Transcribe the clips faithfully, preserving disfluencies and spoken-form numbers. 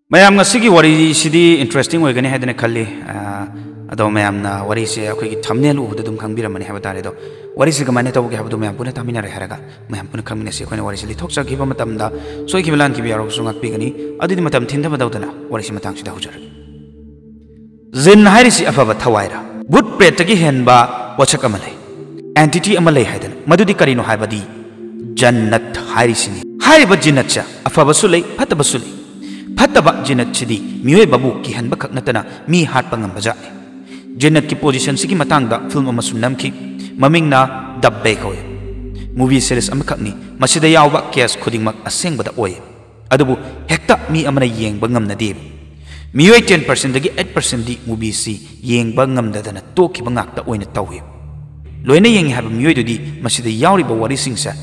ꯃꯌꯥꯝ, ꯉꯁꯤꯒꯤ ꯋꯥꯔꯤꯁꯤꯗꯤ interesting ꯑꯣꯏꯒꯅꯤ ꯍꯥꯏꯗꯅ ꯈꯜꯂꯤ꯫ ꯑ, ꯑꯗꯣ ꯃꯌꯥꯝꯅ ꯋꯥꯔꯤꯁꯦ ꯑꯩꯈꯣꯏꯒꯤ thumbnail ꯎꯕꯗ ꯑꯗꯨꯝ ꯈꯪꯕꯤꯔꯝꯃꯅꯤ ꯍꯥꯏꯕ ꯇꯥꯔꯦ꯫ ꯑꯗꯣ ꯋꯥꯔꯤꯁꯤ ꯀꯃꯥꯏꯅ ꯇꯧꯒꯦ ꯍꯥꯏꯕꯗꯣ ꯃꯌꯥꯝ ꯄꯨꯟꯅ ꯇꯥꯃꯤꯟꯅꯔꯦ ꯍꯥꯏꯔꯒ ꯃꯌꯥꯝ ꯄꯨꯟꯅ ꯈꯪꯃꯤꯟꯅꯁꯤ꯫ ꯑꯩꯈꯣꯏꯅ ꯋꯥꯔꯤꯁꯤ ꯂꯤꯊꯣꯛꯆꯈꯤꯕ ꯃꯇꯝꯗ ꯁꯣꯏꯈꯤꯕ ꯂꯥꯟꯈꯤꯕ ꯌꯥꯎꯔꯒꯁꯨ ꯉꯥꯛꯄꯤꯒꯅꯤ꯫ ꯑꯗꯨꯗꯤ ꯃꯇꯝ ꯊꯤꯟꯊꯕ ꯇꯧꯗꯅ ꯋꯥꯔꯤꯁꯤ ꯃꯇꯥꯡꯁꯤꯗ ꯍꯧꯖꯔꯒꯦ꯫ ꯖꯤꯟ ꯍꯥꯏꯔꯤꯁꯤ ꯑꯐꯕ ꯊꯋꯥꯏꯔ? ꯚꯨꯠ ꯄ꯭ꯔꯦꯠꯇꯒꯤ ꯍꯦꯟꯕ ꯄꯣꯠꯁꯛ ꯑꯃ ꯂꯩ, entity ꯑꯃ ꯂꯩ ꯍꯥꯏꯗꯅ꯫ ꯃꯗꯨꯗꯤ ꯀꯔꯤꯅꯣ ꯍꯥꯏꯕꯗꯤ ꯖꯟꯅꯠ ꯍꯥꯏꯔꯤꯁꯤꯅꯤ꯫ ꯍꯥꯏꯔꯤꯕ ꯖꯤꯟꯅꯠꯁꯦ ꯑꯐꯕꯁꯨ ꯂꯩ, ꯐꯠꯇꯕꯁꯨ ꯂꯩ꯫ ꯐꯠꯇꯕ ꯖꯤꯟꯅꯠꯁꯤꯗꯤ ꯃꯤꯑꯣꯏꯕꯕꯨ ꯀꯤꯍꯟꯕ ꯈꯛ ꯅꯠꯇꯅ ꯃꯤ ꯍꯥꯠꯄ ꯉꯝꯕ ꯖꯥꯠꯅꯤ꯫ ꯖꯤꯟꯅꯠꯀꯤ positionꯁꯤꯒꯤ ꯃꯇꯥꯡꯗ film ꯑꯃꯁꯨ ꯅꯝꯈꯤ, ꯃꯃꯤꯡꯅ ꯗ ꯕꯦ ꯀꯧꯏ꯫ Movie series ꯑꯃꯈꯛꯅꯤ꯫ ꯃꯁꯤꯗ ꯌꯥꯎꯕ case ꯈꯨꯗꯤꯡꯃꯛ ꯑꯁꯦꯡꯕꯗ ꯑꯣꯏ꯫ ꯑꯗꯨꯕꯨ ꯍꯦꯛꯇ ꯃꯤ ꯑꯃꯅ ꯌꯦꯡꯕ ꯉꯝꯅꯗꯦꯕ꯫ ꯃꯤꯑꯣꯏ ten percentꯗꯒꯤ eight percentꯗꯤ movieꯁꯤ ꯌꯦꯡꯕ ꯉꯝꯗꯗꯅ ꯇꯣꯛꯈꯤꯕ ꯉꯥꯛꯇ ꯑꯣꯏꯅ ꯇꯧꯏ꯫ ꯂꯣꯏꯅ ꯌꯦꯡꯉꯤ ꯍꯥꯏꯕ ꯃꯤꯑꯣꯏꯗꯨꯗꯤ ꯃꯁꯤꯗ ꯌꯥꯎꯔꯤꯕ ꯋꯥꯔꯤꯁꯤꯡꯁꯦ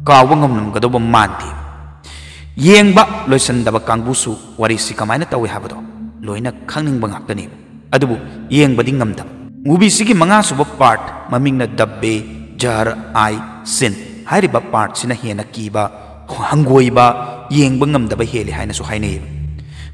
ꯀꯥꯎꯕ ꯉꯝꯂꯝꯒꯗꯧꯕ ꯃꯥꯟꯗꯦ꯫ ꯌꯦꯡꯕ ꯂꯣꯏꯁꯤꯟꯗꯕ ꯀꯥꯡꯕꯨꯁꯨ ꯋꯥꯔꯤꯁꯤ ꯀꯃꯥꯏꯅ ꯇꯧꯏ ꯍꯥꯏꯕꯗꯣ ꯂꯣꯏꯅ ꯈꯪꯅꯤꯡꯕ ꯉꯥꯛꯇꯅꯦꯕ꯫ ꯑꯗꯨꯕꯨ ꯌꯦꯡꯕꯗꯤ ꯉꯝꯗꯕ꯫ Movieꯁꯤꯒꯤ ꯃꯉꯥꯁꯨꯕ part, ꯃꯃꯤꯡꯅ ꯗ ꯕꯦ, ꯖꯍꯔ ꯑꯥꯏ ꯁꯤꯟ ꯍꯥꯏꯔꯤꯕ partꯁꯤꯅ ꯍꯦꯟꯅ ꯀꯤꯕ, ꯍꯪꯒꯣꯏꯕ, ꯌꯦꯡꯕ ꯉꯝꯗꯕ ꯍꯦꯜꯂꯤ ꯍꯥꯏꯅꯁꯨ ꯍꯥꯏꯅꯩꯌꯦꯕ꯫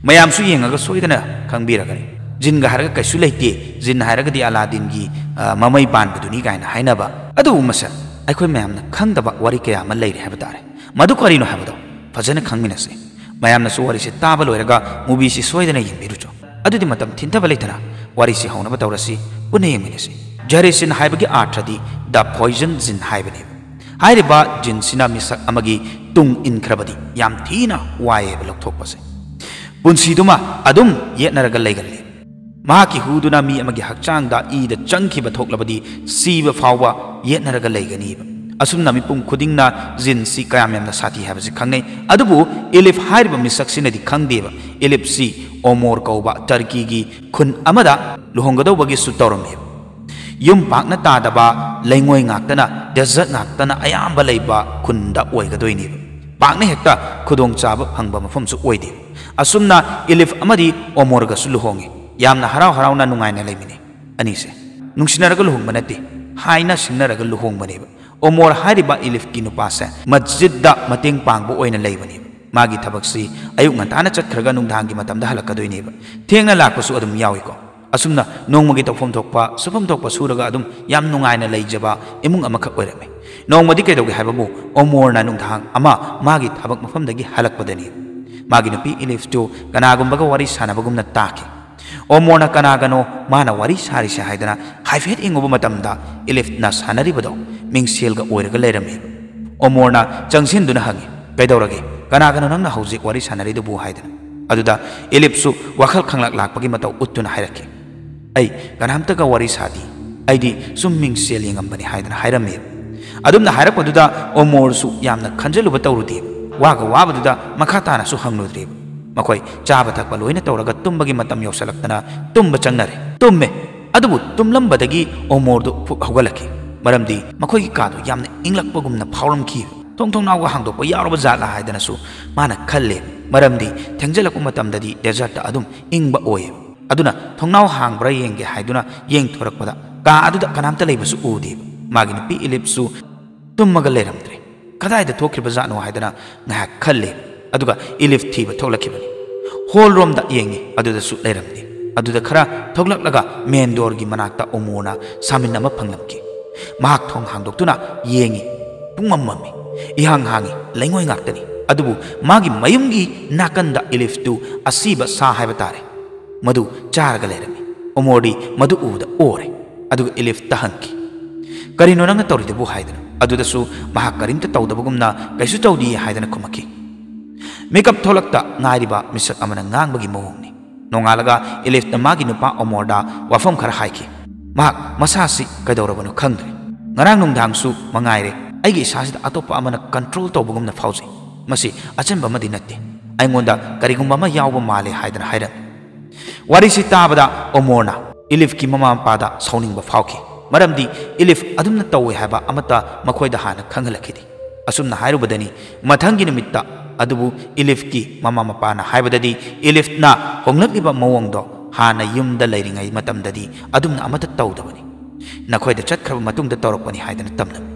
ꯃꯌꯥꯝꯁꯨ ꯌꯦꯡꯉꯒ ꯁꯣꯏꯗꯅ ꯈꯪꯕꯤꯔꯒꯅꯤ꯫ ꯖꯤꯟꯒ ꯍꯥꯏꯔꯒ ꯀꯩꯁꯨ ꯂꯩꯇꯦ, ꯖꯤꯟ ꯍꯥꯏꯔꯒꯗꯤ ꯑꯂꯥꯗꯤꯟꯒꯤ, ꯑ, ꯃꯃꯩ ꯄꯥꯟꯕꯗꯨꯅꯤ ꯀꯥꯏꯅ ꯍꯥꯏꯅꯕ꯫ ꯑꯗꯨꯕꯨ ꯃꯁꯦ ꯑꯩꯈꯣꯏ ꯃꯌꯥꯝꯅ ꯈꯪꯗꯕ ꯋꯥꯔꯤ ꯀꯌꯥ ꯑꯃ ꯂꯩꯔꯤ ꯍꯥꯏꯕ ꯇꯥꯔꯦ꯫ ꯃꯗꯨ ꯀꯔꯤꯅꯣ ꯍꯥꯏꯕꯗꯣ ꯐꯖꯅ ꯈꯪꯃꯤꯟꯅꯁꯤ꯫ ꯃꯌꯥꯝꯅꯁꯨ ꯋꯥꯔꯤꯁꯦ ꯇꯥꯕ ꯂꯣꯏꯔꯒ movieꯁꯤ ꯁꯣꯏꯗꯅ ꯌꯦꯡꯕꯤꯔꯨꯆꯣ꯫ ꯑꯗꯨꯗꯤ ꯃꯇꯝ ꯊꯤꯟꯊꯕ ꯂꯩꯇꯅ ꯋꯥꯔꯤꯁꯤ ꯍꯧꯅꯕ ꯇꯧꯔꯁꯤ, ꯄꯨꯟꯅ ꯌꯦꯡꯃꯤꯟꯅꯁꯤ꯫ ꯖꯍꯔꯤ ꯁꯤꯟ ꯍꯥꯏꯕꯒꯤ ꯑꯥꯔꯊꯗꯤ the poison ꯖꯤꯟ ꯍꯥꯏꯕꯅꯤ꯫ ꯍꯥꯏꯔꯤꯕ ꯖꯤꯟꯁꯤꯅ ꯃꯤꯁꯛ ꯑꯃꯒꯤ ꯇꯨꯡ ꯏꯟꯈ꯭ꯔꯕꯗꯤ ꯌꯥꯝ ꯊꯤꯅ ꯋꯥꯏꯑꯦꯕ ꯂꯧꯊꯣꯛꯄꯁꯦ꯫ ꯄꯨꯟꯁꯤꯗꯨꯃ ꯑꯗꯨꯝ ꯌꯦꯠꯅꯔꯒ ꯂꯩꯒꯜꯂꯤ꯫ ꯃꯍꯥꯛꯀꯤ ꯍꯨꯗꯨꯅ ꯃꯤ ꯑꯃꯒꯤ ꯍꯛꯆꯥꯡꯗ ꯏꯗ ꯆꯪꯈꯤꯕ ꯊꯣꯛꯂꯕꯗꯤ ꯁꯤꯕ ꯐꯥꯎꯕ ꯌꯦꯠꯅꯔꯒ ꯂꯩꯒꯅꯤꯕ꯫ ꯑꯁꯨꯝꯅ ꯃꯤꯄꯨꯝ ꯈꯨꯗꯤꯡꯅ ꯖꯤꯟꯁꯤ ꯀꯌꯥꯝ ꯌꯥꯝꯅ ꯁꯥꯊꯤ ꯍꯥꯏꯕꯁꯤ ꯈꯪꯅꯩ꯫ ꯑꯗꯨꯕꯨ ꯏꯂꯤꯐ ꯍꯥꯏꯔꯤꯕ ꯃꯤꯁꯛꯁꯤꯅꯗꯤ ꯈꯪꯗꯦꯕ꯫ ꯏꯂꯤꯐꯁꯤ ꯑꯣꯃꯣꯔ ꯀꯧꯕ ꯇꯔꯀꯤꯒꯤ ꯈꯨꯟ ꯑꯃꯗ ꯂꯨꯍꯣꯡꯒꯗꯧꯕꯒꯤꯁꯨ ꯇꯧꯔꯝꯃꯦꯕ꯫ ꯌꯨꯝ ꯄꯥꯛꯅ ꯇꯥꯗꯕ, ꯂꯩꯉꯣꯏ ꯉꯥꯛꯇꯅ, desert ꯉꯥꯛꯇꯅ ꯑꯌꯥꯝꯕ ꯂꯩꯕ ꯈꯨꯟꯗ ꯑꯣꯏꯒꯗꯣꯏꯅꯦꯕ꯫ ꯄꯥꯛꯅ ꯍꯦꯛꯇ ꯈꯨꯗꯣꯡꯆꯥꯕ ꯐꯪꯕ ꯃꯐꯝꯁꯨ ꯑꯣꯏꯗꯦꯕ꯫ ꯑꯁꯨꯝꯅ ꯏꯂꯤꯐ ꯑꯃꯗꯤ ꯑꯣꯃꯣꯔꯒꯁꯨ ꯂꯨꯍꯣꯡꯉꯤ꯫ ꯌꯥꯝꯅ ꯍꯔꯥꯎ ꯍꯔꯥꯎꯅ ꯅꯨꯡꯉꯥꯏꯅ ꯂꯩꯃꯤꯟꯅꯩ ꯑꯅꯤꯁꯦ꯫ ꯅꯨꯡꯁꯤꯅꯔꯒ ꯂꯨꯍꯣꯡꯕ ꯅꯠꯇꯦ, ꯍꯥꯏꯅ ꯁꯤꯡꯅꯔꯒ ꯂꯨꯍꯣꯡꯕꯅꯦꯕ꯫ ꯑꯣꯃꯣꯔ ꯍꯥꯏꯔꯤꯕ ꯏꯂꯤꯐꯀꯤ ꯅꯨꯄꯥꯁꯦ ꯃꯁꯖꯤꯗ ꯃꯇꯦꯡ ꯄꯥꯡꯕ ꯑꯣꯏꯅ ꯂꯩꯕꯅꯦꯕ꯫ ꯃꯥꯒꯤ ꯊꯕꯛꯁꯤ ꯑꯌꯨꯛ ꯉꯟꯇꯥꯅ ꯆꯠꯈ꯭ꯔꯒ ꯅꯨꯡꯗꯥꯡꯒꯤ ꯃꯇꯝꯗ ꯍꯜꯂꯛꯀꯗꯣꯏꯅꯦꯕ꯫ ꯊꯦꯡꯅ ꯂꯥꯛꯄꯁꯨ ꯑꯗꯨꯝ ꯌꯥꯎꯏꯀꯣ꯫ ꯑꯁꯨꯝꯅ ꯅꯣꯡꯃꯒꯤ ꯇꯧꯐꯝ ꯊꯣꯛꯄ, ꯁꯨꯐꯝ ꯊꯣꯛꯄ ꯁꯨꯔꯒ ꯑꯗꯨꯝ ꯌꯥꯝ ꯅꯨꯡꯉꯥꯏꯅ ꯂꯩꯖꯕ ꯏꯃꯨꯡ ꯑꯃꯈꯛ ꯑꯣꯏꯔꯝꯃꯤ꯫ ꯅꯣꯡꯃꯗꯤ ꯀꯩꯗꯧꯒꯦ ꯍꯥꯏꯕꯕꯨ, ꯑꯣꯃꯣꯔꯅ ꯅꯨꯡꯗꯥꯡ ꯑꯃ ꯃꯥꯒꯤ ꯊꯕꯛ ꯃꯐꯝꯗꯒꯤ ꯍꯜꯂꯛꯄꯗꯅꯤ꯫ ꯃꯥꯒꯤ ꯅꯨꯄꯤ ꯏꯂꯤꯐꯇꯨ ꯀꯅꯥꯒꯨꯝꯕꯒ ꯋꯥꯔꯤ ꯁꯥꯟꯅꯕꯒꯨꯝꯅ ꯇꯥꯈꯤ꯫ ꯑꯣꯃꯣꯔꯅ ꯀꯅꯥꯒꯅꯣ ꯃꯥꯅ ꯋꯥꯔꯤ ꯁꯥꯔꯤꯁꯦ ꯍꯥꯏꯗꯅ ꯍꯥꯏꯐꯦꯠ ꯌꯦꯡꯉꯨꯕ ꯃꯇꯝꯗ, ꯏꯂꯤꯐꯅ ꯁꯥꯟꯅꯔꯤꯕꯗꯣ ꯃꯤꯡꯁꯦꯜꯒ ꯑꯣꯏꯔꯒ ꯂꯩꯔꯝꯃꯤ꯫ ꯑꯣꯃꯣꯔꯅ ꯆꯪꯁꯤꯟꯗꯨꯅ ꯍꯪꯉꯤ, "ꯀꯩꯗꯧꯔꯒꯦ? ꯀꯅꯥꯒꯅꯣ ꯅꯪꯅ ꯍꯧꯖꯤꯛ ꯋꯥꯔꯤ ꯁꯥꯟꯅꯔꯤꯗꯨꯕꯨ?" ꯍꯥꯏꯗꯅ꯫ ꯑꯗꯨꯗ ꯏꯂꯤꯐꯁꯨ ꯋꯥꯈꯜ ꯈꯪꯂꯛ ꯂꯥꯛꯄꯒꯤ ꯃꯇꯧ ꯎꯠꯇꯨꯅ ꯍꯥꯏꯔꯛꯈꯤ, "ꯑꯩ ꯀꯅꯥꯝꯇꯒ ꯋꯥꯔꯤ ꯁꯥꯗꯤ, ꯑꯩꯗꯤ ꯁꯨꯝ ꯃꯤꯡꯁꯦꯜ ꯌꯦꯡꯉꯝꯕꯅꯤ" ꯍꯥꯏꯗꯅ ꯍꯥꯏꯔꯝꯃꯤ꯫ ꯑꯗꯨꯝꯅ ꯍꯥꯏꯔꯛꯄꯗꯨꯗ ꯑꯣꯃꯣꯔꯁꯨ ꯌꯥꯝꯅ ꯈꯟꯖꯤꯜꯂꯨꯕ ꯇꯧꯔꯨꯗꯦ꯫ ꯋꯥꯒ ꯋꯥꯕꯗꯨꯗ ꯃꯈꯥ ꯇꯥꯅꯁꯨ ꯍꯪꯂꯨꯗ꯭ꯔꯦꯕ꯫ ꯃꯈꯣꯏ ꯆꯥꯕ ꯊꯛꯄ ꯂꯣꯏꯅ ꯇꯧꯔꯒ ꯇꯨꯝꯕꯒꯤ ꯃꯇꯝ ꯌꯧꯁꯤꯜꯂꯛꯇꯅ ꯇꯨꯝꯕ ꯆꯪꯅꯔꯦ꯫ ꯇꯨꯝꯃꯦ꯫ ꯑꯗꯨꯕꯨ ꯇꯨꯝꯂꯝꯕꯗꯒꯤ ꯑꯣꯃꯣꯔꯗꯨ ꯐꯨꯛ ꯍꯧꯒꯠꯂꯛꯈꯤ꯫ ꯃꯔꯝꯗꯤ ꯃꯈꯣꯏꯒꯤ ꯀꯥꯗꯨ ꯌꯥꯝꯅ ꯏꯪꯂꯛꯄꯒꯨꯝꯅ ꯐꯥꯎꯔꯝꯈꯤ꯫ ꯊꯣꯡ ꯊꯣꯡꯅꯥꯎꯒ ꯍꯥꯡꯗꯣꯛꯄ ꯌꯥꯎꯔꯕ ꯖꯥꯠꯂꯥ ꯍꯥꯏꯗꯅꯁꯨ ꯃꯥꯅ ꯈꯜꯂꯦ꯫ ꯃꯔꯝꯗꯤ ꯊꯦꯡꯖꯤꯜꯂꯛꯄ ꯃꯇꯝꯗꯗꯤ ꯗꯦꯖꯔꯠꯇ ꯑꯗꯨꯝ ꯏꯪꯕ ꯑꯣꯏꯌꯦꯕ꯫ ꯑꯗꯨꯅ ꯊꯣꯡꯅꯥꯎ ꯍꯥꯡꯕ꯭ꯔꯥ ꯌꯦꯡꯒꯦ ꯍꯥꯏꯗꯨꯅ ꯌꯦꯡꯊꯣꯔꯛꯄꯗ ꯀꯥ ꯑꯗꯨꯗ ꯀꯅꯥꯝꯇ ꯂꯩꯕꯁꯨ ꯎꯗꯦꯕ꯫ ꯃꯥꯒꯤ ꯅꯨꯄꯤ ꯏꯂꯤꯐꯁꯨ ꯇꯨꯝꯃꯒ ꯂꯩꯔꯝꯗ꯭ꯔꯦ꯫ ꯀꯗꯥꯏꯗ ꯊꯣꯛꯈ꯭ꯔꯤꯕꯖꯥꯠꯅꯣ ꯍꯥꯏꯗꯅ ꯉꯥꯏꯍꯥꯛ ꯈꯜꯂꯦ꯫ ꯑꯗꯨꯒ ꯏꯂꯤꯐ ꯊꯤꯕ ꯊꯣꯛꯂꯛꯈꯤꯕꯅꯤ꯫ ꯍꯣꯜ ꯔꯣꯝꯗ ꯌꯦꯡꯉꯤ, ꯑꯗꯨꯗꯁꯨ ꯂꯩꯔꯝꯗꯦ꯫ ꯑꯗꯨꯗ ꯈꯔ ꯊꯣꯛꯂꯛꯂꯒ ꯃꯦꯟ ꯗꯣꯔꯒꯤ ꯃꯅꯥꯛꯇ ꯑꯣꯃꯣꯔꯅ ꯁꯥꯃꯤꯟ ꯑꯃ ꯐꯪꯂꯝꯈꯤ꯫ ꯃꯍꯥꯛ ꯊꯣꯡ ꯍꯥꯡꯗꯣꯛꯇꯨꯅ ꯌꯦꯡꯉꯤ꯫ ꯄꯨꯡꯃꯝ ꯃꯝꯃꯤ꯫ ꯏꯍꯥꯡ ꯍꯥꯡꯉꯤ꯫ ꯂꯩꯉꯣꯏ ꯉꯥꯛꯇꯅꯤ꯫ ꯑꯗꯨꯕꯨ ꯃꯥꯒꯤ ꯃꯌꯨꯝꯒꯤ ꯅꯥꯀꯟꯗ ꯏꯂꯤꯐꯇꯨ ꯑꯁꯤꯕ ꯁꯥ ꯍꯥꯏꯕ ꯇꯥꯔꯦ, ꯃꯗꯨ ꯆꯥꯔꯒ ꯂꯩꯔꯝꯃꯤ꯫ ꯑꯣꯃꯣꯔꯗꯤ ꯃꯗꯨ ꯎꯕꯗ ꯑꯣꯔꯦ꯫ ꯑꯗꯨꯒ ꯏꯂꯤꯐꯇ ꯍꯪꯈꯤ, "ꯀꯔꯤꯅꯣ ꯅꯪꯅ ꯇꯧꯔꯤꯗꯨꯕꯨ?" ꯍꯥꯏꯗꯅ꯫ ꯑꯗꯨꯗꯁꯨ ꯃꯍꯥꯛ ꯀꯔꯤꯝꯇ ꯇꯧꯗꯕꯒꯨꯝꯅ, "ꯀꯩꯁꯨ ꯇꯧꯗꯤꯌꯦ" ꯍꯥꯏꯗꯅ ꯈꯨꯝꯃꯛꯈꯤ꯫ ꯃꯤꯀꯞ ꯊꯣꯛꯂꯛꯇ ꯉꯥꯏꯔꯤꯕ ꯃꯤꯁꯛ ꯑꯃꯅ ꯉꯥꯡꯕꯒꯤ ꯃꯑꯣꯡꯅꯤ꯫ ꯅꯣꯡꯉꯥꯜꯂꯒ ꯏꯂꯤꯐꯅ ꯃꯥꯒꯤ ꯅꯨꯄꯥ ꯑꯣꯃꯣꯔꯗ ꯋꯥꯐꯝ ꯈꯔ ꯍꯥꯏꯈꯤ꯫ ꯃꯍꯥꯛ ꯃꯁꯥꯁꯤ ꯀꯩꯗꯧꯔꯕꯅꯣ ꯈꯪꯗ꯭ꯔꯦ꯫ "ꯉꯔꯥꯡ ꯅꯨꯡꯗꯥꯡꯁꯨ ꯃꯉꯥꯏꯔꯦ, ꯑꯩꯒꯤ ꯏꯁꯥꯁꯤꯗ ꯑꯇꯣꯞꯄ ꯑꯃꯅ ꯀꯟꯇ꯭ꯔꯣꯜ ꯇꯧꯕꯒꯨꯝꯅ ꯐꯥꯎꯖꯩ꯫ ꯃꯁꯤ ꯑꯆꯝꯕ ꯑꯃꯗꯤ ꯅꯠꯇꯦ꯫ ꯑꯩꯉꯣꯟꯗ ꯀꯔꯤꯒꯨꯝꯕ ꯑꯃ ꯌꯥꯎꯕ ꯃꯥꯜꯂꯦ" ꯍꯥꯏꯗꯅ ꯍꯥꯏꯔꯝꯃꯤ꯫ ꯋꯥꯔꯤꯁꯤ ꯇꯥꯕꯗ ꯑꯣꯃꯣꯔꯅ ꯏꯂꯤꯐꯀꯤ ꯃꯃꯥ ꯃꯄꯥꯗ ꯁꯥꯎꯅꯤꯡꯕ ꯐꯥꯎꯈꯤ꯫ ꯃꯔꯝꯗꯤ ꯏꯂꯤꯐ ꯑꯗꯨꯝꯅ ꯇꯧꯋꯦ ꯍꯥꯏꯕ ꯑꯃꯠꯇ ꯃꯈꯣꯏꯗ ꯍꯥꯟꯅ ꯈꯪꯍꯜꯂꯛꯈꯤꯗꯦ꯫ ꯑꯁꯨꯝꯅ ꯍꯥꯏꯔꯨꯕꯗꯅꯤ, ꯃꯊꯪꯒꯤ ꯅꯨꯃꯤꯠꯇ ꯑꯗꯨꯕꯨ ꯏꯂꯤꯐꯀꯤ ꯃꯃꯥ ꯃꯄꯥꯅ ꯍꯥꯏꯕꯗꯗꯤ, ꯏꯂꯤꯐꯅ ꯍꯣꯡꯂꯛꯂꯤꯕ ꯃꯑꯣꯡꯗꯣ ꯍꯥꯟꯅ ꯌꯨꯝꯗ ꯂꯩꯔꯤꯉꯩ ꯃꯇꯝꯗꯗꯤ ꯑꯗꯨꯝꯅ ꯑꯃꯠꯇ ꯇꯧꯗꯕꯅꯤ꯫ ꯅꯈꯣꯏꯗ ꯆꯠꯈ꯭ꯔꯕ ꯃꯇꯨꯡꯗ ꯇꯧꯔꯛꯄꯅꯤ ꯍꯥꯏꯗꯅ ꯇꯝꯂꯝꯃꯤ꯫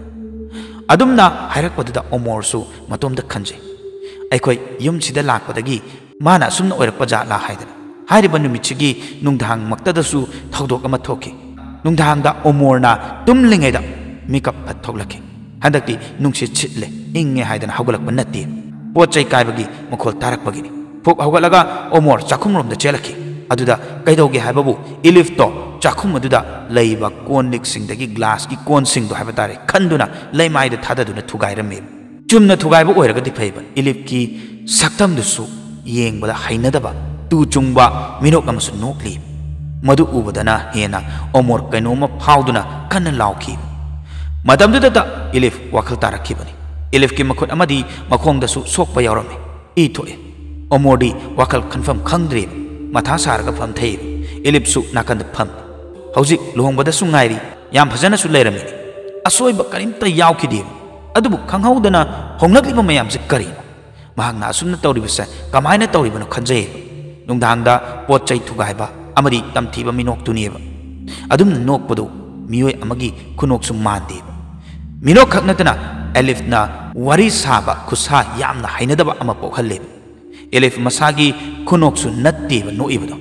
ꯑꯗꯨꯝꯅ ꯍꯥꯏꯔꯛꯄꯗꯨꯗ ꯑꯣꯃꯣꯔꯁꯨ ꯃꯇꯣꯝꯇ ꯈꯟꯖꯩ꯫ ꯑꯩꯈꯣꯏ ꯌꯨꯝꯁꯤꯗ ꯂꯥꯛꯄꯗꯒꯤ ꯃꯥꯅ ꯑꯁꯨꯝꯅ ꯑꯣꯏꯔꯛꯄ ꯖꯥꯠꯂꯥ ꯍꯥꯏꯗꯅ꯫ ꯍꯥꯏꯔꯤꯕ ꯅꯨꯃꯤꯠꯁꯤꯒꯤ ꯅꯨꯡꯗꯥꯡꯃꯛꯇꯗꯁꯨ ꯊꯧꯗꯣꯛ ꯑꯃ ꯊꯣꯛꯈꯤ꯫ ꯅꯨꯡꯗꯥꯡꯗ ꯑꯣꯃꯣꯔꯅ ꯇꯨꯝꯂꯤꯉꯩꯗ ꯃꯤꯀꯞ ꯐꯠ ꯊꯣꯛꯂꯛꯈꯤ꯫ ꯍꯟꯗꯛꯇꯤ ꯅꯨꯡꯁꯤꯠ ꯁꯤꯠꯂꯦ, ꯏꯪꯉꯦ ꯍꯥꯏꯗꯅ ꯍꯧꯒꯠꯂꯛꯄ ꯅꯠꯇꯦ, ꯄꯣꯠ ꯆꯩ ꯀꯥꯏꯕꯒꯤ ꯃꯈꯣꯜ ꯇꯥꯔꯛꯄꯒꯤꯅꯤ꯫ ꯐꯨꯛ ꯍꯧꯒꯠꯂꯒ ꯑꯣꯃꯣꯔ ꯆꯥꯛꯈꯨꯝꯔꯣꯝꯗ ꯆꯦꯜꯂꯛꯈꯤ꯫ ꯑꯗꯨꯗ ꯀꯩꯗꯧꯒꯦ ꯍꯥꯏꯕꯕꯨ, ꯏꯂꯤꯐꯇꯣ ꯆꯥꯛꯈꯨꯝ ꯑꯗꯨꯗ ꯂꯩꯕ ꯀꯣꯟ ꯂꯤꯛꯁꯤꯡꯗꯒꯤ ꯒ꯭ꯂꯥꯁꯀꯤ ꯀꯣꯟꯁꯤꯡꯗꯣ ꯍꯥꯏꯕ ꯇꯥꯔꯦ, ꯈꯟꯗꯨꯅ ꯂꯩꯃꯥꯏꯗ ꯊꯥꯗꯗꯨꯅ ꯊꯨꯒꯥꯏꯔꯝꯃꯤ꯫ ꯆꯨꯝꯅ ꯊꯨꯒꯥꯏꯕ ꯑꯣꯏꯔꯒꯗꯤ ꯐꯩꯕ, ꯏꯂꯤꯐꯀꯤ ꯁꯛꯇꯝꯗꯨꯁꯨ ꯌꯦꯡꯕꯗ ꯍꯩꯅꯗꯕ, ꯇꯨ ꯆꯨꯡꯕ ꯃꯤꯅꯣꯛ ꯑꯃꯁꯨ ꯅꯣꯛꯂꯤ꯫ ꯃꯗꯨ ꯎꯕꯗꯅ ꯍꯦꯟꯅ ꯑꯣꯃꯣꯔ ꯀꯩꯅꯣꯝꯃ ꯐꯥꯎꯗꯨꯅ ꯀꯟꯅ ꯂꯥꯎꯈꯤ꯫ ꯃꯇꯝꯗꯨꯗꯇ ꯏꯂꯤꯐ ꯋꯥꯈꯜ ꯇꯥꯔꯛꯈꯤꯕꯅꯤ꯫ ꯏꯂꯤꯐꯀꯤ ꯃꯈꯨꯠ ꯑꯃꯗꯤ ꯃꯈꯣꯡꯗꯁꯨ ꯁꯣꯛꯄ ꯌꯥꯎꯔꯝꯃꯤ꯫ ꯏ ꯊꯣꯛꯑꯦ꯫ ꯑꯣꯃꯣꯔꯗꯤ ꯋꯥꯈꯜ ꯈꯟꯐꯝ ꯈꯪꯗ꯭ꯔꯦꯕ, ꯃꯊꯥ ꯁꯥꯔꯒ ꯐꯝꯊꯩꯕ꯫ ꯏꯂꯤꯐꯁꯨ ꯅꯥꯀꯟꯗ ꯐꯝꯃꯤ꯫ ꯍꯧꯖꯤꯛ ꯂꯨꯍꯣꯡꯕꯗꯁꯨ ꯉꯥꯏꯔꯤ, ꯌꯥꯝ ꯐꯖꯅꯁꯨ ꯂꯩꯔꯝꯃꯤꯅꯤ꯫ ꯑꯁꯣꯏꯕ ꯀꯔꯤꯝꯇ ꯌꯥꯎꯈꯤꯗꯦꯕ꯫ ꯑꯗꯨꯕꯨ ꯈꯪꯍꯧꯗꯅ ꯍꯣꯡꯂꯛꯂꯤꯕ ꯃꯌꯥꯝꯁꯦ ꯀꯔꯤꯅꯣ? ꯃꯍꯥꯛꯅ ꯑꯁꯨꯝꯅ ꯇꯧꯔꯤꯕꯁꯦ ꯀꯃꯥꯏꯅ ꯇꯧꯔꯤꯕꯅꯣ ꯈꯟꯖꯩꯌꯦꯕ꯫ ꯅꯨꯡꯗꯥꯡꯗ ꯄꯣꯠ ꯆꯩ ꯊꯨꯒꯥꯏꯕ ꯑꯃꯗꯤ ꯇꯝꯊꯤꯕ ꯃꯤꯅꯣꯛꯇꯨꯅꯦꯕ꯫ ꯑꯗꯨꯝꯅ ꯅꯣꯛꯄꯗꯨ ꯃꯤꯑꯣꯏ ꯑꯃꯒꯤ ꯈꯨꯅꯣꯛꯁꯨ ꯃꯥꯟꯗꯦꯕ꯫ ꯃꯤꯅꯣꯛ ꯈꯛ ꯅꯠꯇꯅ ꯑꯦꯂꯤꯐꯅ ꯋꯥꯔꯤ ꯁꯥꯕ ꯈꯨꯠꯁꯥ ꯌꯥꯝꯅ ꯍꯩꯅꯗꯕ ꯑꯃ ꯄꯣꯛꯍꯜꯂꯦꯕ꯫ ꯑꯦꯂꯤꯐ ꯃꯁꯥꯒꯤ ꯈꯨꯅꯣꯛꯁꯨ ꯅꯠꯇꯦꯕ ꯅꯣꯛꯏꯕꯗꯣ꯫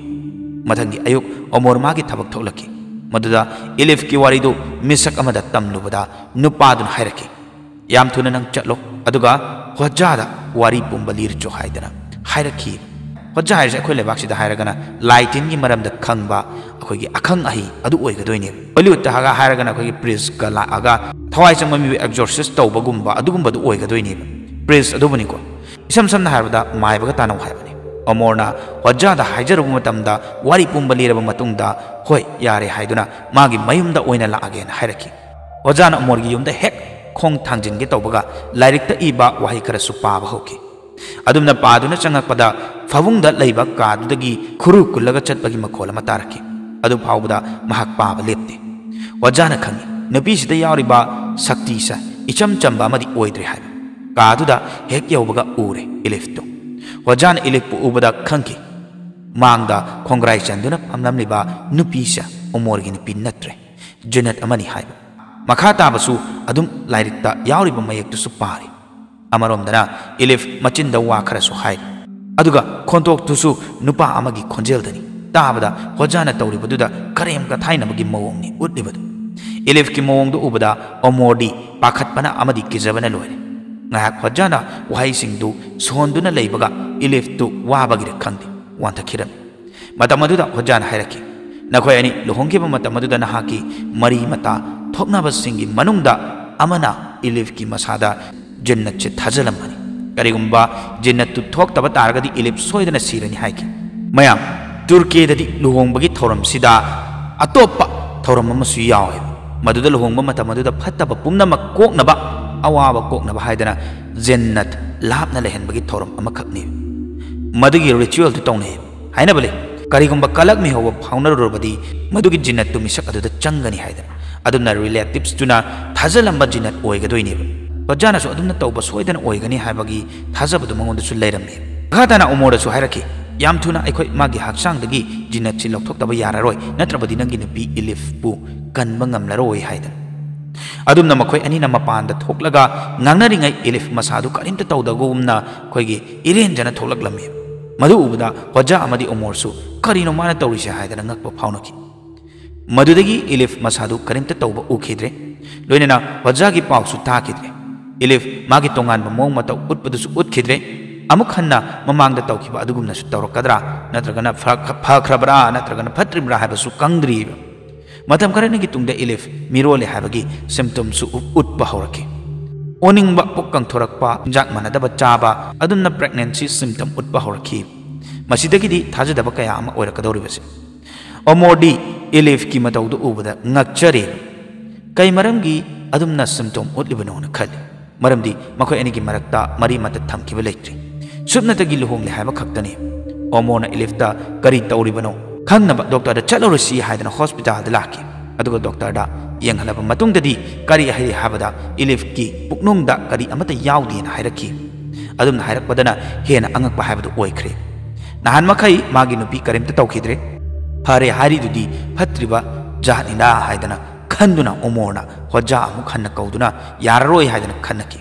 ꯃꯊꯪꯒꯤ ꯑꯌꯨꯛ ꯑꯣꯃꯣꯔ ꯃꯥꯒꯤ ꯊꯕꯛ ꯊꯣꯛꯂꯛꯈꯤ꯫ ꯃꯗꯨꯗ ꯏꯂꯤꯐꯀꯤ ꯋꯥꯔꯤꯗꯨ ꯃꯤꯁꯛ ꯑꯃꯗ ꯇꯝꯂꯨꯕꯗ ꯅꯨꯄꯥꯗꯨꯅ ꯍꯥꯏꯔꯛꯈꯤ, "ꯌꯥꯝ ꯊꯨꯅ ꯅꯪ ꯆꯠꯂꯣ, ꯑꯗꯨꯒ ꯍꯣꯖꯥꯗ ꯋꯥꯔꯤ ꯄꯨꯝꯕ ꯂꯤꯔꯨꯆꯣ" ꯍꯥꯏꯗꯅ ꯍꯥꯏꯔꯛꯈꯤ꯫ ꯍꯣꯖꯥ ꯍꯥꯏꯔꯤꯁꯦ ꯑꯩꯈꯣꯏ ꯂꯩꯕꯥꯛꯁꯤꯗ ꯍꯥꯏꯔꯒꯅ ꯂꯥꯏ ꯇꯤꯟꯒꯤ ꯃꯔꯝꯗ ꯈꯪꯕ ꯑꯩꯈꯣꯏꯒꯤ ꯑꯈꯪ ꯑꯍꯩ ꯑꯗꯨ ꯑꯣꯏꯒꯗꯣꯏꯅꯦꯕ꯫ ꯍꯣꯂꯤꯋꯨꯗꯇ ꯍꯥꯏꯔꯒ, ꯍꯥꯏꯔꯒꯅ ꯑꯩꯈꯣꯏꯒꯤ ꯄ꯭ꯔꯤꯟꯁꯀ ꯂꯥꯛꯑꯒ ꯊꯋꯥꯏ ꯆꯪꯕ ꯃꯤꯕꯨ ꯑꯦꯛꯖꯣꯔꯁꯤꯁ ꯇꯧꯕꯒꯨꯝꯕ ꯑꯗꯨꯒꯨꯝꯕꯗꯨ ꯑꯣꯏꯒꯗꯣꯏꯅꯦꯕ꯫ ꯄ꯭ꯔꯤꯟꯁ ꯑꯗꯨꯕꯨꯅꯤꯀꯣ꯫ ꯏꯁꯝ ꯁꯝꯅ ꯍꯥꯏꯔꯕꯗ ꯃꯥꯏꯕꯒ ꯇꯥꯟꯅꯧ ꯍꯥꯏꯕꯅꯤ꯫ ꯑꯣꯃꯣꯔꯅ ꯍꯣꯖꯥꯗ ꯍꯥꯏꯖꯔꯨꯕ ꯃꯇꯝꯗ ꯋꯥꯔꯤ ꯄꯨꯝꯕ ꯂꯤꯔꯕ ꯃꯇꯨꯡꯗ, "ꯍꯣꯏ, ꯌꯥꯔꯦ" ꯍꯥꯏꯗꯨꯅ ꯃꯥꯒꯤ ꯃꯌꯨꯝꯗ ꯑꯣꯏꯅ ꯂꯥꯛꯑꯒꯦꯅ ꯍꯥꯏꯔꯛꯈꯤ꯫ ꯍꯣꯖꯥꯅ ꯑꯣꯃꯣꯔꯒꯤ ꯌꯨꯝꯗ ꯍꯦꯛ ꯈꯣꯡ ꯊꯥꯡꯖꯤꯟꯒꯦ ꯇꯧꯕꯒ ꯂꯥꯏꯔꯤꯛꯇ ꯏꯕ ꯋꯥꯍꯩ ꯈꯔꯁꯨ ꯄꯥꯕ ꯍꯧꯈꯤ꯫ ꯑꯗꯨꯝꯅ ꯄꯥꯗꯨꯅ ꯆꯪꯉꯛꯄꯗ ꯐꯃꯨꯡꯗ ꯂꯩꯕ ꯀꯥꯗꯨꯗꯒꯤ ꯈꯨꯔꯨ ꯀꯨꯜꯂꯒ ꯆꯠꯄꯒꯤ ꯃꯈꯣꯜ ꯑꯃ ꯇꯥꯔꯛꯈꯤ꯫ ꯑꯗꯨ ꯐꯥꯎꯕꯗ ꯃꯍꯥꯛ ꯄꯥꯕ ꯂꯦꯞꯇꯦ꯫ ꯍꯣꯖꯥꯅ ꯈꯪꯏ, ꯅꯨꯄꯤꯁꯤꯗ ꯌꯥꯎꯔꯤꯕ ꯁꯛꯇꯤꯁꯦ ꯏꯆꯝ ꯆꯝꯕ ꯑꯃꯗꯤ ꯑꯣꯏꯗ꯭ꯔꯦ ꯍꯥꯏꯕ꯫ ꯀꯥꯗꯨꯗ ꯍꯦꯛ ꯌꯧꯕꯒ ꯎꯔꯦ ꯏꯂꯤꯐꯇꯨ꯫ ꯍꯣꯖꯥꯅ ꯏꯂꯤꯐꯄꯨ ꯎꯕꯗ ꯈꯪꯈꯤ꯫ ꯃꯥꯡꯗ ꯈꯣꯡꯒ꯭ꯔꯥꯏ ꯆꯟꯗꯨꯅ ꯐꯝꯂꯝꯂꯤꯕ ꯅꯨꯄꯤꯁꯦ ꯑꯣꯃꯣꯔꯒꯤ ꯅꯨꯄꯤ ꯅꯠꯇ꯭ꯔꯦ, ꯖꯨꯅꯠ ꯑꯃꯅꯤ ꯍꯥꯏꯕ꯫ ꯃꯈꯥ ꯇꯥꯕꯁꯨ ꯑꯗꯨꯝ ꯂꯥꯏꯔꯤꯛꯇ ꯌꯥꯎꯔꯤꯕ ꯃꯌꯦꯛꯇꯨꯁꯨ ꯄꯥꯔꯤ꯫ ꯑꯃꯔꯣꯝꯗꯅ ꯏꯂꯤꯐ ꯃꯆꯤꯟꯗ ꯋꯥ ꯈꯔꯁꯨ ꯍꯥꯏꯔꯤ꯫ ꯑꯗꯨꯒ ꯈꯣꯟꯊꯣꯛꯇꯨꯁꯨ ꯅꯨꯄꯥ ꯑꯃꯒꯤ ꯈꯣꯟꯖꯦꯜꯗꯅꯤ꯫ ꯇꯥꯕꯗ ꯍꯣꯖꯥꯅ ꯇꯧꯔꯤꯕꯗꯨꯗ ꯀꯔꯦꯝ ꯀꯊꯥꯏꯅꯕꯒꯤ ꯃꯑꯣꯡꯅꯤ ꯎꯠꯂꯤꯕꯗꯨ꯫ ꯏꯂꯤꯐꯀꯤ ꯃꯑꯣꯡꯗꯨ ꯎꯕꯗ ꯑꯣꯃꯣꯔꯗꯤ ꯄꯥꯈꯠꯄꯅ ꯑꯃꯗꯤ ꯀꯤꯖꯕꯅ ꯂꯣꯏꯔꯦ꯫ ꯉꯥꯏꯍꯥꯛ ꯍꯣꯖꯥꯅ ꯋꯥꯍꯩꯁꯤꯡꯗꯨ ꯁꯣꯟꯗꯨꯅ ꯂꯩꯕꯒ ꯏꯂꯤꯐꯇꯨ ꯋꯥꯕꯒꯤꯔ ꯈꯪꯗꯦ, ꯋꯥꯟꯊꯈꯤꯔꯝꯃꯤ꯫ ꯃꯇꯝ ꯑꯗꯨꯗ ꯍꯣꯖꯥꯅ ꯍꯥꯏꯔꯛꯈꯤ, "ꯅꯈꯣꯏ ꯑꯅꯤ ꯂꯨꯍꯣꯡꯈꯤꯕ ꯃꯇꯝ ꯑꯗꯨꯗ ꯅꯍꯥꯛꯀꯤ ꯃꯔꯤ ꯃꯇꯥ ꯊꯣꯛꯅꯕꯁꯤꯡꯒꯤ ꯃꯅꯨꯡꯗ ꯑꯃꯅ ꯏꯂꯤꯐꯀꯤ ꯃꯁꯥꯗ ꯖꯤꯟꯅꯠꯁꯦ ꯊꯥꯖꯤꯜꯂꯝꯕꯅꯤ꯫ ꯀꯔꯤꯒꯨꯝꯕ ꯖꯤꯟꯅꯠꯇꯨ ꯊꯣꯛꯇꯕ ꯇꯥꯔꯒꯗꯤ ꯏꯂꯤꯐ ꯁꯣꯏꯗꯅ ꯁꯤꯔꯅꯤ" ꯍꯥꯏꯈꯤ꯫ ꯃꯌꯥꯝ, ꯇꯨꯔꯀꯤꯗꯗꯤ ꯂꯨꯍꯣꯡꯕꯒꯤ ꯊꯧꯔꯝꯁꯤꯗ ꯑꯇꯣꯞꯄ ꯊꯧꯔꯝ ꯑꯃꯁꯨ ꯌꯥꯎꯋꯦꯕ꯫ ꯃꯗꯨꯗ ꯂꯨꯍꯣꯡꯕ ꯃꯇꯝ ꯑꯗꯨꯗ ꯐꯠꯇꯕ ꯄꯨꯝꯅꯃꯛ ꯀꯣꯛꯅꯕ, ꯑꯋꯥꯕ ꯀꯣꯛꯅꯕ ꯍꯥꯏꯗꯅ ꯖꯤꯟꯅꯠ ꯂꯥꯞꯅ ꯂꯩꯍꯟꯕꯒꯤ ꯊꯧꯔꯝ ꯑꯃꯈꯛꯅꯤ꯫ ꯃꯗꯨꯒꯤ ꯔꯤꯆꯨꯋꯦꯜꯗꯨ ꯇꯧꯅꯩ꯫ ꯍꯥꯏꯅꯕ ꯂꯩ, ꯀꯔꯤꯒꯨꯝꯕ ꯀꯂꯛ ꯃꯤꯍꯧꯕ ꯐꯥꯎꯅꯔꯨꯔꯕꯗꯤ ꯃꯗꯨꯒꯤ ꯖꯤꯟꯅꯠꯇꯨ ꯃꯤꯁꯛ ꯑꯗꯨꯗ ꯆꯪꯒꯅꯤ ꯍꯥꯏꯗꯅ꯫ ꯑꯗꯨꯝꯅ ꯔꯤꯂꯦꯇꯤꯚꯁꯇꯨꯅ ꯊꯥꯖꯜꯂꯝꯕ ꯖꯤꯟꯅꯠ ꯑꯣꯏꯒꯗꯣꯏꯅꯦꯕ꯫ ꯍꯣꯖꯥꯅꯁꯨ ꯑꯗꯨꯝꯅ ꯇꯧꯕ ꯁꯣꯏꯗꯅ ꯑꯣꯏꯒꯅꯤ ꯍꯥꯏꯕꯒꯤ ꯊꯥꯖꯕꯗꯨ ꯃꯉꯣꯟꯗꯁꯨ ꯂꯩꯔꯝꯃꯤ꯫ ꯃꯈꯥ ꯇꯥꯅ ꯎꯃꯣꯔꯗꯁꯨ ꯍꯥꯏꯔꯛꯈꯤ, "ꯌꯥꯝ ꯊꯨꯅ ꯑꯩꯈꯣꯏ ꯃꯥꯒꯤ ꯍꯛꯆꯥꯡꯗꯒꯤ ꯖꯤꯟꯅꯠꯁꯤ ꯂꯧꯊꯣꯛꯇꯕ ꯌꯥꯔꯔꯣꯏ, ꯅꯠꯇ꯭ꯔꯕꯗꯤ ꯅꯪꯒꯤ ꯅꯨꯄꯤ ꯏꯂꯤꯐꯄꯨ ꯀꯟꯕ ꯉꯝꯂꯔꯣꯏ" ꯍꯥꯏꯗꯅ꯫ ꯑꯗꯨꯝꯅ ꯃꯈꯣꯏ ꯑꯅꯤꯅ ꯃꯄꯥꯟꯗ ꯊꯣꯛꯂꯒ ꯉꯥꯡꯅꯔꯤꯉꯩ ꯏꯂꯤꯐ ꯃꯁꯥꯗꯨ ꯀꯔꯤꯝꯇ ꯇꯧꯗꯕꯒꯨꯝꯅ ꯑꯩꯈꯣꯏꯒꯤ ꯏꯔꯦꯟꯖꯅ ꯊꯣꯛꯂꯛꯂꯝꯃꯤ꯫ ꯃꯗꯨ ꯎꯕꯗ ꯍꯣꯖꯥ ꯑꯃꯗꯤ ꯎꯃꯣꯔꯁꯨ "ꯀꯔꯤꯅꯣ ꯃꯥꯅ ꯇꯧꯔꯤꯁꯦ?" ꯍꯥꯏꯗꯅ ꯉꯛꯄ ꯐꯥꯎꯅꯈꯤ꯫ ꯃꯗꯨꯗꯒꯤ ꯏꯂꯤꯐ ꯃꯁꯥꯗꯨ ꯀꯔꯤꯝꯇ ꯇꯧꯕ ꯎꯈꯤꯗ꯭ꯔꯦ, ꯂꯣꯏꯅꯅ ꯍꯣꯖꯥꯒꯤ ꯄꯥꯎꯁꯨ ꯇꯥꯈꯤꯗ꯭ꯔꯦ꯫ ꯏꯂꯤꯐ ꯃꯥꯒꯤ ꯇꯣꯉꯥꯟꯕ ꯃꯑꯣꯡ ꯃꯇꯧ ꯎꯠꯄꯗꯨꯁꯨ ꯎꯠꯈꯤꯗ꯭ꯔꯦ꯫ ꯑꯃꯨꯛ ꯍꯟꯅ ꯃꯃꯥꯡꯗ ꯇꯧꯈꯤꯕ ꯑꯗꯨꯒꯨꯝꯅꯁꯨ ꯇꯧꯔꯛꯀꯗ꯭ꯔꯥ, ꯅꯠꯇ꯭ꯔꯒꯅ ꯐ-, ꯐꯈ꯭ꯔꯕ꯭ꯔꯥ ꯅꯠꯇ꯭ꯔꯒꯅ ꯐꯠꯇ꯭ꯔꯤꯕ꯭ꯔꯥ ꯍꯥꯏꯕꯁꯨ ꯈꯪꯗ꯭ꯔꯤꯕ꯫ ꯃꯇꯝ ꯈꯔꯅꯤꯒꯤ ꯇꯨꯡꯗ ꯏꯂꯤꯐ ꯃꯤꯔꯣꯜꯂꯦ ꯍꯥꯏꯕꯒꯤ ꯁꯤꯝꯇꯝꯁꯨ ꯎ-, ꯎꯠꯄ ꯍꯧꯔꯛꯈꯤ꯫ ꯑꯣꯅꯤꯡꯕ, ꯄꯨꯛ ꯀꯪꯊꯣꯔꯛꯄ, ꯆꯤꯟꯖꯥꯛ ꯃꯥꯟꯅꯗꯕ ꯆꯥꯕ, ꯑꯗꯨꯝꯅ ꯄ꯭ꯔꯦꯒꯅꯦꯟꯁꯤ ꯁꯤꯝꯇꯝ ꯎꯠꯄ ꯍꯧꯔꯛꯈꯤ꯫ ꯃꯁꯤꯗꯒꯤꯗꯤ ꯊꯥꯖꯗꯕ ꯀꯌꯥ ꯑꯃ ꯑꯣꯏꯔꯛꯀꯗꯧꯔꯤꯕꯁꯦ꯫ ꯑꯣꯃꯣꯔꯗꯤ ꯏꯂꯤꯐꯀꯤ ꯃꯇꯧꯗꯨ ꯎꯕꯗ ꯉꯛꯆꯔꯦ꯫ ꯀꯩ ꯃꯔꯝꯒꯤ ꯑꯗꯨꯝꯅ ꯁꯤꯝꯇꯣꯝ ꯎꯠꯂꯤꯕꯅꯣꯅ ꯈꯜꯂꯤ꯫ ꯃꯔꯝꯗꯤ ꯃꯈꯣꯏ ꯑꯅꯤꯒꯤ ꯃꯔꯛꯇ ꯃꯔꯤ ꯃꯇꯠ ꯊꯝꯈꯤꯕ ꯂꯩꯇ꯭ꯔꯤ꯫ ꯁꯨꯞꯅꯇꯒꯤ ꯂꯨꯍꯣꯡꯂꯦ ꯍꯥꯏꯕ ꯈꯛꯇꯅꯤ꯫ ꯑꯣꯃꯣꯔꯅ ꯏꯂꯤꯐꯇ ꯀꯔꯤ ꯇꯧꯔꯤꯕꯅꯣ ꯈꯪꯅꯕ ꯗꯣꯛꯇꯔꯗ ꯆꯠꯂꯨꯔꯁꯤ ꯍꯥꯏꯗꯅ ꯍꯣꯁꯄꯤꯇꯥꯜꯗ ꯂꯥꯛꯈꯤ꯫ ꯑꯗꯨꯒ ꯗꯣꯛꯇꯔꯗ ꯌꯦꯡꯍꯜꯂꯕ ꯃꯇꯨꯡꯗꯗꯤ ꯀꯔꯤ ꯍꯥꯏꯔꯤ ꯍꯥꯏꯕꯗ ꯏꯂꯤꯐꯀꯤ ꯄꯨꯛꯅꯨꯡꯗ ꯀꯔꯤ ꯑꯃꯠꯇ ꯌꯥꯎꯗꯦꯅ ꯍꯥꯏꯔꯛꯈꯤ꯫ ꯑꯗꯨꯝꯅ ꯍꯥꯏꯔꯛꯄꯗꯅ ꯍꯦꯟꯅ ꯑꯉꯛꯄ ꯍꯥꯏꯕꯗꯨ ꯑꯣꯏꯈ꯭ꯔꯦ꯫ ꯅꯍꯥꯟ ꯃꯈꯩ ꯃꯥꯒꯤ ꯅꯨꯄꯤ ꯀꯔꯤꯝꯇ ꯇꯧꯈꯤꯗ꯭ꯔꯦ꯫ "ꯐꯔꯦ ꯍꯥꯏꯔꯤꯗꯨꯗꯤ ꯐꯠꯇ꯭ꯔꯤꯕ ꯖꯥꯠꯅꯤꯅ" ꯍꯥꯏꯗꯅ ꯈꯟꯗꯨꯅ ꯎꯃꯣꯔꯅ ꯍꯣꯖꯥ ꯑꯃꯨꯛ ꯍꯟꯅ ꯀꯧꯗꯨꯅ "ꯌꯥꯔꯔꯣꯏ" ꯍꯥꯏꯗꯅ ꯈꯟꯅꯈꯤ꯫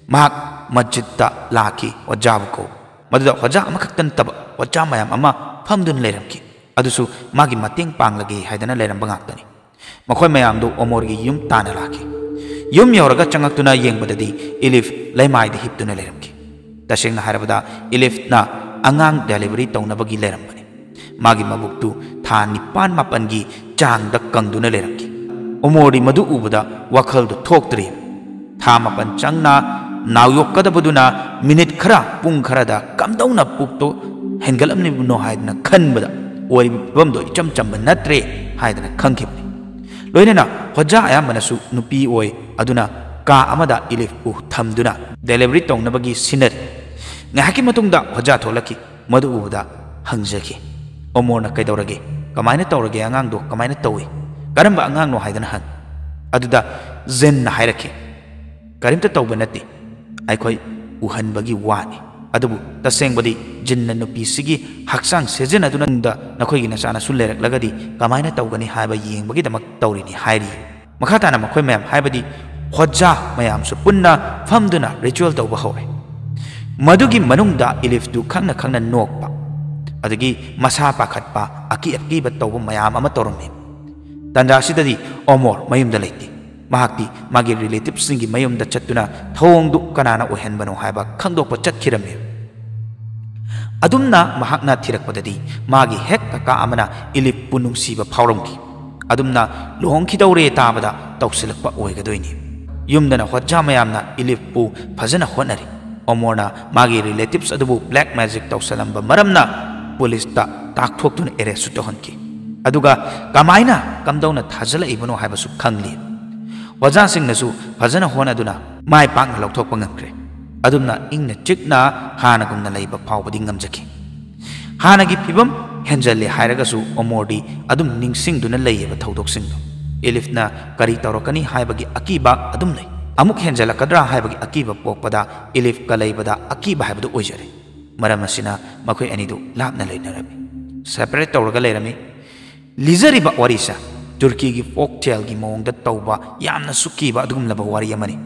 ꯃꯍꯥꯛ ꯃꯁꯖꯤꯗꯇ ꯂꯥꯛꯈꯤ, ꯍꯣꯖꯥꯕꯨ ꯀꯧ꯫ ꯃꯗꯨꯗ ꯍꯣꯖꯥ ꯑꯃꯈꯛꯇ ꯅꯠꯇꯕ ꯍꯣꯖꯥ ꯃꯌꯥꯝ ꯑꯃ ꯐꯝꯗꯨꯅ ꯂꯩꯔꯝꯈꯤ꯫ ꯑꯗꯨꯁꯨ ꯃꯥꯒꯤ ꯃꯇꯦꯡ ꯄꯥꯡꯂꯒꯦ ꯍꯥꯏꯗꯅ ꯂꯩꯔꯝꯕ ꯉꯥꯛꯇꯅꯤ꯫ ꯃꯈꯣꯏ ꯃꯌꯥꯝꯗꯨ ꯑꯣꯃꯣꯔꯒꯤ ꯌꯨꯝ ꯇꯥꯟꯅ ꯂꯥꯛꯈꯤ꯫ ꯌꯨꯝ ꯌꯧꯔꯒ ꯆꯪꯉꯛꯇꯨꯅ ꯌꯦꯡꯕꯗꯗꯤ ꯏꯂꯤꯐ ꯂꯩꯃꯥꯏꯗ ꯍꯤꯞꯇꯨꯅ ꯂꯩꯔꯝꯈꯤ꯫ ꯇꯁꯦꯡꯅ ꯍꯥꯏꯔꯕꯗ, ꯏꯂꯤꯐꯅ ꯑꯉꯥꯡ ꯗꯦꯂꯤꯚꯔꯤ ꯇꯧꯅꯕꯒꯤ ꯂꯩꯔꯝꯕꯅꯤ꯫ ꯃꯥꯒꯤ ꯃꯕꯨꯛꯇꯨ ꯊꯥ ꯅꯤꯄꯥꯟ ꯃꯥꯄꯟꯒꯤ ꯆꯥꯡꯗ ꯀꯪꯗꯨꯅ ꯂꯩꯔꯝꯈꯤ꯫ ꯎꯃꯣꯔꯗꯤ ꯃꯗꯨ ꯎꯕꯗ ꯋꯥꯈꯜꯗꯨ ꯊꯣꯛꯇ꯭ꯔꯤ꯫ ꯊꯥ ꯃꯥꯄꯟ ꯆꯪꯅ ꯅꯥꯎꯌꯣꯛꯀꯗꯕꯗꯨꯅ ꯃꯤꯅꯤꯠ ꯈꯔ, ꯄꯨꯡ ꯈꯔꯗ ꯀꯝꯗꯧꯅ ꯄꯨꯛꯇꯨ ꯍꯦꯟꯒꯠꯂꯝꯂꯤꯕꯅꯣ ꯍꯥꯏꯗꯅ ꯈꯟꯕꯗ ꯑꯣꯏꯔꯤꯕ ꯐꯤꯕꯝꯗꯣ ꯏꯆꯝ ꯆꯝꯕ ꯅꯠꯇ꯭ꯔꯦ ꯍꯥꯏꯗꯅ ꯈꯪꯈꯤꯕꯅꯤ꯫ ꯂꯣꯏꯅꯅ ꯍꯣꯖꯥ ꯑꯌꯥꯝꯕꯅꯁꯨ ꯅꯨꯄꯤ ꯑꯣꯏ, ꯑꯗꯨꯅ ꯀꯥ ꯑꯃꯗ ꯏꯂꯤꯐꯄꯨ ꯊꯝꯗꯨꯅ ꯗꯦꯂꯤꯚꯔꯤ ꯇꯧꯅꯕꯒꯤ ꯁꯤꯟꯅꯔꯤ꯫ ꯉꯥꯏꯍꯥꯛꯀꯤ ꯃꯇꯨꯡꯗ ꯍꯣꯖꯥ ꯊꯣꯛꯂꯛꯈꯤ꯫ ꯃꯗꯨ ꯎꯕꯗ ꯍꯪꯖꯈꯤ, "ꯑꯣꯃꯣꯔꯅ ꯀꯩꯗꯧꯔꯒꯦ? ꯀꯃꯥꯏꯅ ꯇꯧꯔꯒꯦ? ꯑꯉꯥꯡꯗꯣ ꯀꯃꯥꯏꯅ ꯇꯧꯏ? ꯀꯔꯝꯕ ꯑꯉꯥꯡꯅꯣ?" ꯍꯥꯏꯗꯅ ꯍꯪꯉꯤ꯫ ꯑꯗꯨꯗ ꯖꯤꯟꯅ ꯍꯥꯏꯔꯛꯈꯤ, "ꯀꯔꯤꯝꯇ ꯇꯧꯕ ꯅꯠꯇꯦ, ꯑꯩꯈꯣꯏ ꯎꯍꯟꯕꯒꯤ ꯋꯥꯅꯤ꯫ ꯑꯗꯨꯕꯨ ꯇꯁꯦꯡꯕꯗꯤ ꯖꯤꯟꯅ ꯅꯨꯄꯤꯁꯤꯒꯤ ꯍꯛꯆꯥꯡ ꯁꯤꯖꯤꯟꯅꯗꯨꯅ ꯅꯈꯣꯏꯒꯤ ꯅꯆꯥꯅꯁꯨ ꯂꯩꯔꯛꯂꯒꯗꯤ ꯀꯃꯥꯏꯅ ꯇꯧꯒꯅꯤ ꯍꯥꯏꯕ ꯌꯦꯡꯕꯒꯤꯗꯃꯛ ꯇꯧꯔꯤꯅꯤ" ꯍꯥꯏꯔꯤ꯫ ꯃꯈꯥ ꯇꯥꯅ ꯃꯈꯣꯏ ꯃꯌꯥꯝ, ꯍꯥꯏꯕꯗꯤ ꯍꯣꯖꯥ ꯃꯌꯥꯝꯁꯨ ꯄꯨꯟꯅ ꯐꯝꯗꯨꯅ ꯔꯤꯆꯨꯋꯦꯜ ꯇꯧꯕ ꯍꯧꯔꯦ꯫ ꯃꯗꯨꯒꯤ ꯃꯅꯨꯡꯗ ꯏꯂꯤꯐꯇꯨ ꯈꯪꯅ ꯈꯪꯅ ꯅꯣꯛꯄ, ꯑꯗꯒꯤ ꯃꯁꯥ ꯄꯥꯈꯠꯄ, ꯑꯀꯤ ꯑꯀꯤꯕ ꯇꯧꯕ ꯃꯌꯥꯝ ꯑꯃ ꯇꯧꯔꯝꯃꯤ꯫ ꯇꯥꯟꯖꯥ ꯑꯁꯤꯗꯗꯤ ꯑꯣꯃꯣꯔ ꯃꯌꯨꯝꯗ ꯂꯩꯇꯦ꯫ ꯃꯍꯥꯛꯇꯤ ꯃꯥꯒꯤ ꯔꯤꯂꯦꯇꯤꯚꯁꯤꯡꯒꯤ ꯃꯌꯨꯝꯗ ꯆꯠꯇꯨꯅ ꯊꯧꯑꯣꯡꯗꯨ ꯀꯅꯥꯅ ꯑꯣꯏꯍꯟꯕꯅꯣ ꯍꯥꯏꯕ ꯈꯪꯗꯣꯛꯄ ꯆꯠꯈꯤꯔꯝꯃꯤ꯫ ꯑꯗꯨꯝꯅ ꯃꯍꯥꯛꯅ ꯊꯤꯔꯛꯄꯗꯗꯤ ꯃꯥꯒꯤ ꯍꯦꯛ ꯀꯀꯥ ꯑꯃꯅ ꯏꯂꯤꯐꯄꯨ ꯅꯨꯡꯁꯤꯕ ꯐꯥꯎꯔꯝꯈꯤ꯫ ꯑꯗꯨꯝꯅ ꯂꯨꯍꯣꯡꯈꯤꯗꯧꯔꯦ ꯇꯥꯕꯗ ꯇꯧꯁꯤꯜꯂꯛꯄ ꯑꯣꯏꯒꯗꯣꯏꯅꯤ꯫ ꯌꯨꯝꯗꯅ ꯍꯣꯖꯥ ꯃꯌꯥꯝꯅ ꯏꯂꯤꯐꯄꯨ ꯐꯖꯅ ꯍꯣꯠꯅꯔꯤ꯫ ꯑꯣꯃꯣꯔꯅ ꯃꯥꯒꯤ ꯔꯤꯂꯦꯇꯤꯚꯁ ꯑꯗꯨꯕꯨ ꯕ꯭ꯂꯦꯛ ꯃꯦꯖꯤꯛ ꯇꯧꯁꯜꯂꯝꯕ ꯃꯔꯝꯅ ꯄꯨꯂꯤꯁꯇ ꯇꯥꯛꯊꯣꯛꯇꯨꯅ ꯑꯦꯔꯦꯁꯁꯨ ꯇꯧꯍꯟꯈꯤ꯫ ꯑꯗꯨꯒ ꯀꯃꯥꯏꯅ, ꯀꯝꯗꯧꯅ ꯊꯥꯖꯤꯜꯂꯛꯏꯕꯅꯣ ꯍꯥꯏꯕꯁꯨ ꯈꯪꯂꯤ꯫ ꯑꯣꯖꯥꯁꯤꯡꯅꯁꯨ ꯐꯖꯅ ꯍꯣꯠꯅꯗꯨꯅ ꯃꯥꯏ ꯄꯥꯛꯅ ꯂꯧꯊꯣꯛꯄ ꯉꯝꯈ꯭ꯔꯦ꯫ ꯑꯗꯨꯝꯅ ꯏꯪꯅ ꯆꯤꯛꯅ ꯍꯥꯟꯅꯒꯨꯝꯅ ꯂꯩꯕ ꯐꯥꯎꯕꯗꯤ ꯉꯝꯖꯈꯤ꯫ ꯍꯥꯟꯅꯒꯤ ꯐꯤꯕꯝ ꯍꯦꯟꯖꯜꯂꯦ ꯍꯥꯏꯔꯒꯁꯨ ꯑꯣꯃꯣꯔꯗꯤ ꯑꯗꯨꯝ ꯅꯤꯡꯁꯤꯡꯗꯨꯅ ꯂꯩꯌꯦꯕ ꯊꯧꯗꯣꯛꯁꯤꯡꯗꯣ꯫ ꯏꯂꯤꯐꯅ ꯀꯔꯤ ꯇꯧꯔꯛꯀꯅꯤ ꯍꯥꯏꯕꯒꯤ ꯑꯀꯤꯕ ꯑꯗꯨꯝ ꯂꯩ꯫ ꯑꯃꯨꯛ ꯍꯦꯟꯖꯜꯂꯛꯀꯗ꯭ꯔꯥ ꯍꯥꯏꯕꯒꯤ ꯑꯀꯤꯕ ꯄꯣꯛꯄꯗ ꯏꯂꯤꯐꯀ ꯂꯩꯕꯗ ꯑꯀꯤꯕ ꯍꯥꯏꯕꯗꯨ ꯑꯣꯏꯖꯔꯦ꯫ ꯃꯔꯝ ꯑꯁꯤꯅ ꯃꯈꯣꯏ ꯑꯅꯤꯗꯨ ꯂꯥꯞꯅ ꯂꯩꯅꯔꯝꯃꯤ, ꯁꯦꯄꯔꯦꯠ ꯇꯧꯔꯒ ꯂꯩꯔꯝꯃꯤ꯫ ꯂꯤꯖꯔꯤꯕ ꯋꯥꯔꯤꯁꯦ ꯇꯨꯔꯀꯤꯒꯤ ꯐꯣꯛ ꯇꯦꯜꯒꯤ ꯃꯑꯣꯡꯗ ꯇꯧꯕ ꯌꯥꯝꯅꯁꯨ ꯀꯤꯕ ꯑꯗꯨꯒꯨꯝꯂꯕ ꯋꯥꯔꯤ ꯑꯃꯅꯤ꯫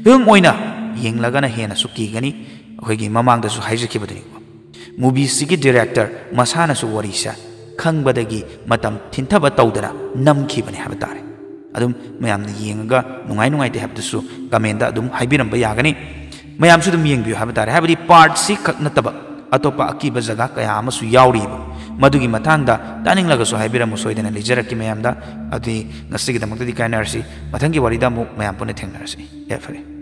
ꯐꯤꯂꯝ ꯑꯣꯏꯅ ꯌꯦꯡꯂꯒꯅ ꯍꯦꯟꯅꯁꯨ ꯀꯤꯒꯅꯤ꯫ ꯑꯩꯈꯣꯏꯒꯤ ꯃꯃꯥꯡꯗꯁꯨ ꯍꯥꯏꯖꯈꯤꯕꯗꯨꯅꯤꯀꯣ, ꯃꯨꯚꯤꯁꯤꯒꯤ ꯗꯤꯔꯦꯛꯇꯔ ꯃꯁꯥꯅꯁꯨ ꯋꯥꯔꯤꯁꯦ ꯈꯪꯕꯗꯒꯤ ꯃꯇꯝ ꯊꯤꯟꯊꯕ ꯇꯧꯗꯅ ꯅꯝꯈꯤꯕꯅꯤ ꯍꯥꯏꯕ ꯇꯥꯔꯦ꯫ ꯑꯗꯨꯝ ꯃꯌꯥꯝꯅ ꯌꯦꯡꯉꯒ ꯅꯨꯡꯉꯥꯏ ꯅꯨꯡꯉꯥꯏꯇꯦ ꯍꯥꯏꯕꯗꯨꯁꯨ ꯀꯃꯦꯟꯗ ꯑꯗꯨꯝ ꯍꯥꯏꯕꯤꯔꯝꯕ ꯌꯥꯒꯅꯤ꯫ ꯃꯌꯥꯝꯁꯨ ꯑꯗꯨꯝ ꯌꯦꯡꯕꯤꯌꯨ ꯍꯥꯏꯕ ꯇꯥꯔꯦ꯫ ꯍꯥꯏꯕꯗꯤ ꯄꯥꯔꯠ ꯁꯤ ꯈꯛ ꯅꯠꯇꯕ ꯑꯇꯣꯞꯄ ꯑꯀꯤꯕ ꯖꯒꯥ ꯀꯌꯥ ꯑꯃꯁꯨ ꯌꯥꯎꯔꯤꯕ, ꯃꯗꯨꯒꯤ ꯃꯇꯥꯡꯗ ꯇꯥꯅꯤꯡꯂꯒꯁꯨ ꯍꯥꯏꯕꯤꯔꯝꯃꯨ, ꯁꯣꯏꯗꯅ ꯂꯤꯖꯔꯛꯀꯦ ꯃꯌꯥꯝꯗ꯫ ꯑꯗꯨꯗꯤ ꯉꯁꯤꯒꯤꯗꯃꯛꯇꯗꯤ ꯀꯥꯏꯅꯔꯁꯤ, ꯃꯊꯪꯒꯤ ꯋꯥꯔꯤꯗ ꯑꯃꯨꯛ ꯃꯌꯥꯝ ꯄꯨꯟꯅ ꯊꯦꯡꯅꯔꯁꯤ꯫ ꯌꯥꯏꯐꯔꯦ꯫